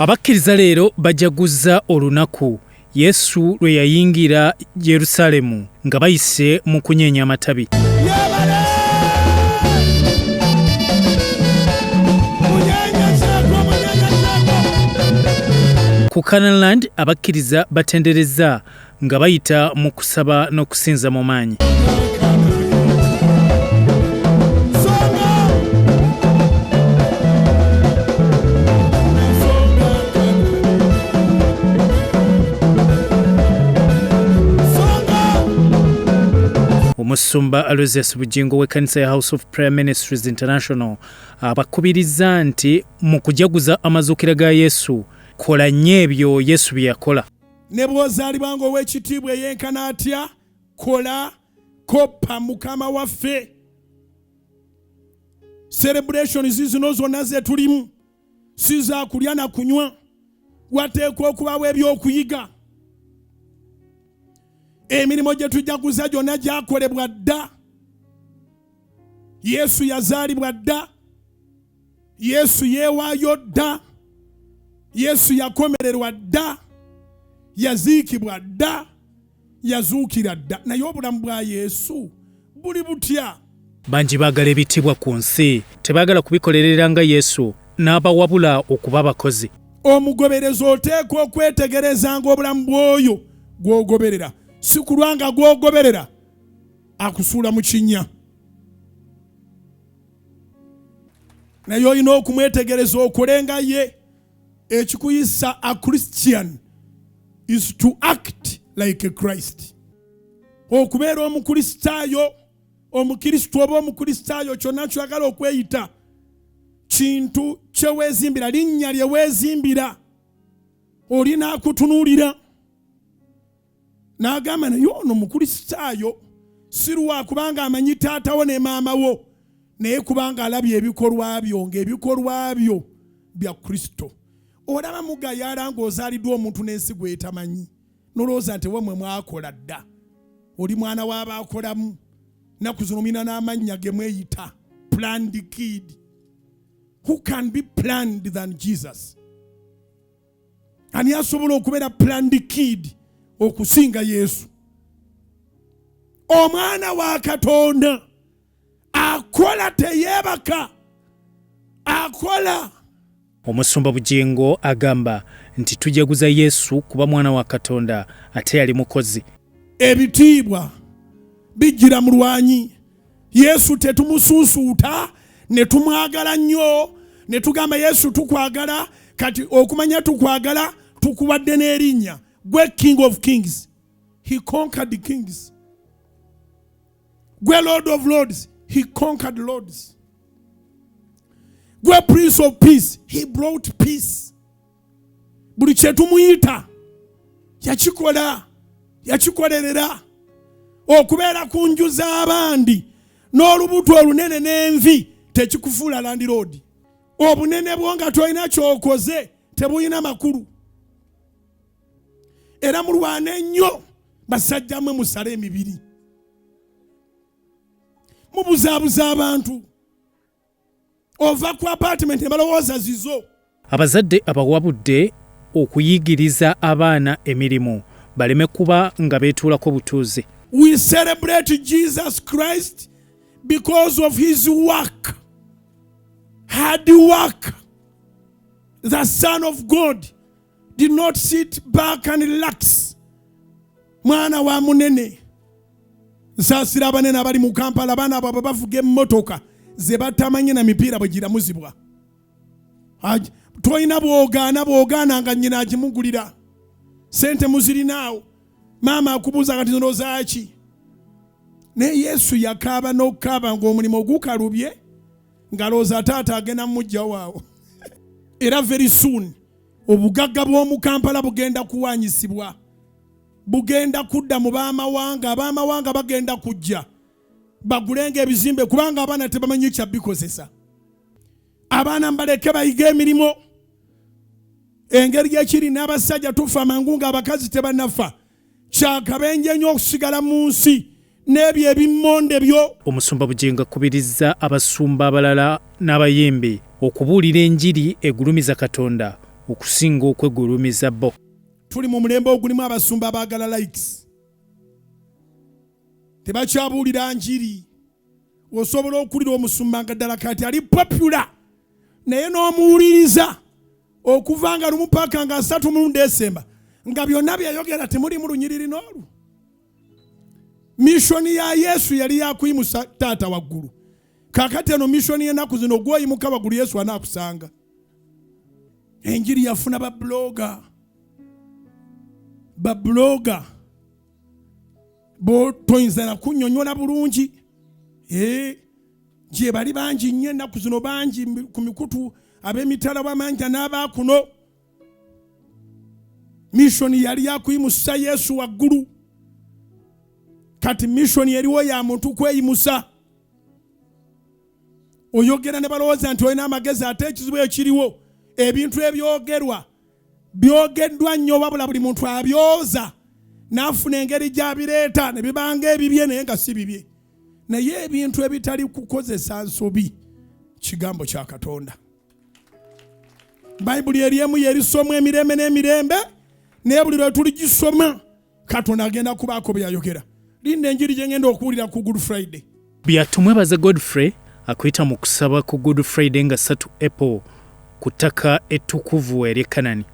Abakkiriza leero bajaguzza olunaku Yesu lwe yayingira Yerusaalemu nga bayise mu kunyeenya amatabi. Ku Canaanland abakkiriza batenderezza nga bayita mu kusaba n'okusinza mu maanyi. Omusumba Aloysius Bugingo w'ekkanisa ya House of Prayer Ministries International abakubirizza nti mu kujaguza amazuukira ga Yesu, kola nnyo ebyo Yesu bye yakola. Ne bw'ozaalibwa ng'ow'ekitiibwa eyenkana atya, kola, koppa Mukama waffe. Celebrations zino zonna ze tulimu si za kulya na kunywa, wateekwa okubaawo ebyokuyiga. Emirimu gye tujaguza gyonna gyakolebwa dda. Yesu yazaalibwa dda. Yesu yeewaayo dda. Yesu yakomererwa dda. Yaziikibwa dda. Yazuukira dda. Naye obulamu bwa Yesu buli butya? Bangi baagala ebitiibwa ku nsi, tebaagala kubikolerera nga Yesu n'abawabula okuba abakozi. Omugoberezi oteekwa okwetegerezanga obulamu bw'oyo gw'ogoberera, si kulwa nga gw'ogoberera akusuula mu kinnya. Naye olina okumwetegereza okole nga ye. Ekikuyisa a Christian is to act like a Christ. Okubeera Omukristaayo, Omukristo oba Omukristaayo, kyonna kyoyagala okweyita, kintu kye weezimbira, linnya lye weezimbira. Oli n'akutunuulira n'agamba, naye ono Mukristaayo, si lwa kubanga amanyi taata wo ne maama wo, naye kubanga alabye ebikolwa byo, ng'ebikolwa byo bya Kristo. Olaba mugayaala ng'ozaaliddwa omuntu n'ensi gw'etamanyi, n'olowooza nti wamwe mwakola dda, oli mwana w'abaakolamu. Nnaku zino mulina n'amannya ge mweyita, planned kid. Who can be planned than Jesus? Ani asobola okubeera planned kid okusinga Yesu? Omwana wa Katonda akola, teyeebaka, akola. Omusumba Bugingo agamba nti tujaguza Yesu kuba mwana wa Katonda ate yali mukozi. Ebitiibwa bijjira mulwanyi. Yesu tetumusuusuuta ne tumwagala nnyo ne tugamba Yesu tukwagala, kati okumanya tukwagala tukuwadde n'erinnya, gwe King of Kings. He conquered the kings. Gwe Lord of Lords, he conquered lords. Gwe Prince of Peace, he brought peace. Buli kye tumuyita yakikola, yakikolerera. Okubeera ku nju z'abandi n'olubuto olunene n'envi tekikufuula landiroodi. Obunene bwo nga tolina ky'okoze tebulina makulu. Era mulwane nnyo basajja mmwe, musale emibiri, mubuzaabuza abantu. Ova ku apartment ne balowooza zizo. Abazadde abawabudde okuyigiriza abaana emirimu baleme kuba nga beetuulako butuuzi. We celebrate Jesus Christ because of his work, hard work. The Son of God did not sit back and relax. Mwana wa munene, nsaasira abanene abali mu Kampala, abaana abo bavuga emmotoka ze batamanyi na mipiira bwe giramuzibwa. Tolina bw'ogaana, bw'ogaana nga nnyina agimugulira. Ssente muzirinaawo, maama akubuuza kati zino zaaki? Naye Yesu yakaaba n'okukaaba ng'omulimu gukalubye, ng'alowooza taata agenda mumuggyawo awo. Era very soon obugagga bw'omu Kampala bugenda kuwanyisibwa, bugenda kudda mu b'amawanga. Ab'amawanga bagenda kujja bagulenga ebizimbe kubanga abaana tebamanyi kya bikozesa. Abaana mbaleke bayige emirimu. Engeri gyekiri n'abasajja tufa mangu ng'abakazi tebannafa. Kyakabenje nnyo okusigala mu nsi n'ebyo ebimmonde byo. Omusumba Bugingo akubirizza abasumba abalala n'abayimbi okubuulira enjiri egulumiza Katonda okusinga okwegulumiza bo. Tuli mu mulembe ogulimu abasumba abaagala likes, tebakyabuulira njiri. Osobola okuwulira omusumba nga ddala kati ali popular, naye n'omuwuliriza okuva nga lumu paka nga 3 mulundi esemba nga byonna byeyogera temulimu lunyiriri n'olu. Missoni ya Yesu yali yakuyimusa taata waggulu. Kaakati eno missoni y'ennaku zino, gwoyimuka waggulu Yesu anaakusanga. Enjiri yafuna babloga, babloga bo toyinza na kunnyonnyola bulungi. Gye bali bangi nnyo ennaku zino, bangi ku mikutu, ab'emitala w'amanja n'abaakuno. Missoni yali yakuyimusa Yesu waggulu. Kati missoni eriwo ya muntu kweyimusa. Oyogera ne balowooza nti olina amagezi, ate ekizibu ekiriwo ebintu ebyogerwa byogeddwa nnyo, wabula buli muntu abyoza n'afuna engeri gy'abireeta ne bibanga ebibye naye nga si bibye. Naye ebintu ebitali kukozesa nsobi kigambo kya Katonda. Bayibuli eri emu yerisomwa emirembe n'emirembe, naye buli lwe tuligisoma Katonda agenda kubaako bye yayogera. Linda enjiri gye ngenda okuwulira ku Good Friday. Byatumwebaze Godfrey akuyita mu kusaba ku Good Friday nga 3 April ku ttaka ettukuvu ery'e Kanani.